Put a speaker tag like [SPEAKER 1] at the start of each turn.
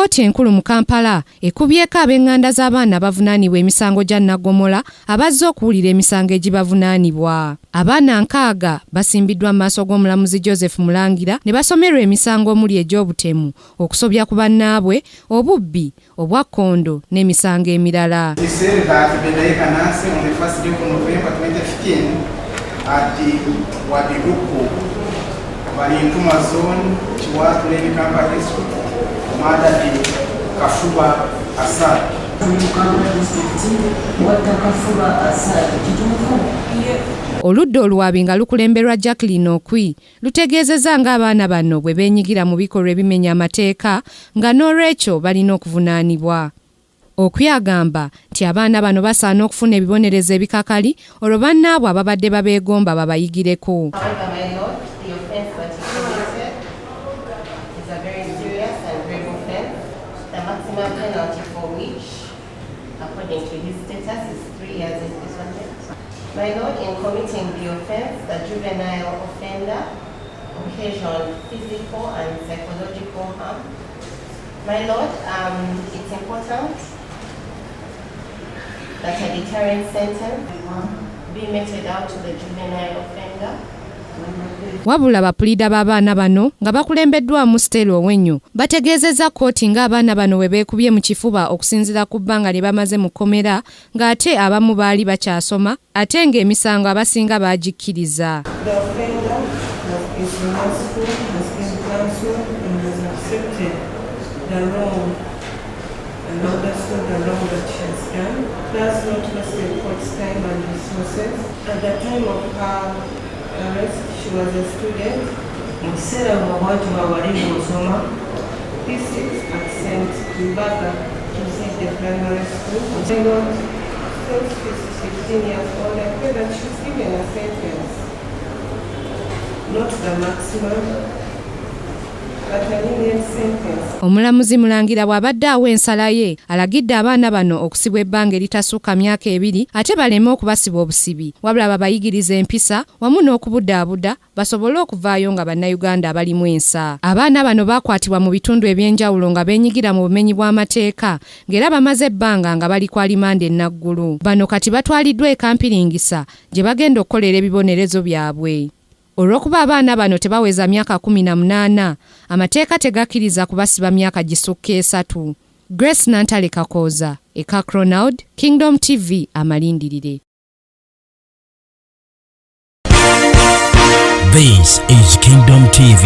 [SPEAKER 1] Kkooti enkulu mu Kampala ekubyeko ab'enganda z'abaana abavunaanibwa emisango gya Naggomola abazze okuwulira emisango egibavunaanibwa. Abaana 60 basimbiddwa mu maaso g'omulamuzi Joseph Mulangira ne basomerwa emisango omuli egy'obutemu, okusobya ku bannaabwe, obubbi, obwakkondo n'emisango emirala.
[SPEAKER 2] On the 1st day of November 2015 at Wabiruku, Balintuma Zone, Kiwatule, Kampala District, murdered Kafuba Asad.
[SPEAKER 1] Oludda oluwaabi nga lukulemberwa Jacqueline Okwi lutegeezezza ng'abaana bano bwe beenyigira mu bikolwa ebimenya amateeka nga n'olwekyo balina okuvunaanibwa. Okwi agamba nti abaana bano basaana okufuna ebibonerezo ebikakali olwo bannaabwe ababadde babeegomba babayigireko.
[SPEAKER 3] However, my lord, the offense that he committed is a very serious and grave offense, the maximum penalty for which, according to his status, is 3 years imprisonment. My lord, in committing the offense, the juvenile offender occasioned physical and psychological harm. My lord, it's important that a deterrent sentence be meted out to the juvenile offender.
[SPEAKER 1] Wabula bapuliida b'abaana bano nga bakulembeddwamu Stella Owenyo bategeezezza kkooti ng'abaana bano bwe beekubye mu kifuba okusinziira ku bbanga lye bamaze mu kkomera ng'ate abamu baali bakyasoma ate ng'emisango abasinga baagikkiriza.
[SPEAKER 4] The offender is remorseful, has been counseled and has accepted the wrong and understood the wrong that she has done. Does not waste the court's time and resources. At the time of her arrest, she was a student.
[SPEAKER 5] Mu kiseera nga bwatibwa wali ng'osoma.
[SPEAKER 4] P6 at St. Mbaga the primary school. My lord, since she's 15 years old, I pray that she's given a sentence, not the maximum, but a lenient sentence.
[SPEAKER 1] Omulamuzi Mulangira bw'abadde awa ensala ye alagidde abaana bano okusibwa ebbanga eritasukka myaka 2 ate baleme okubasiba obusibi wabula babayigiriza empisa wamu n'okubudaabuda basobole okuvaayo nga bannayuganda abalimu ensa. Abaana bano baakwatibwa mu bitundu eby'enjawulo nga beenyigira mu bumenyi bw'amateeka ng'era bamaze ebbanga nga bali ku alimanda e Naggulu. Bano kati batwaliddwa e Kampiringisa gye bagenda okukolera ebibonerezo byabwe. Olw'okuba abaana bano tebaweza myaka 18, amateeka tegakkiriza kubasiba myaka gisukka 3. Grace Nantale Kakooza, eka Cronald, Kingdom TV, amalindirire.
[SPEAKER 6] This is Kingdom TV.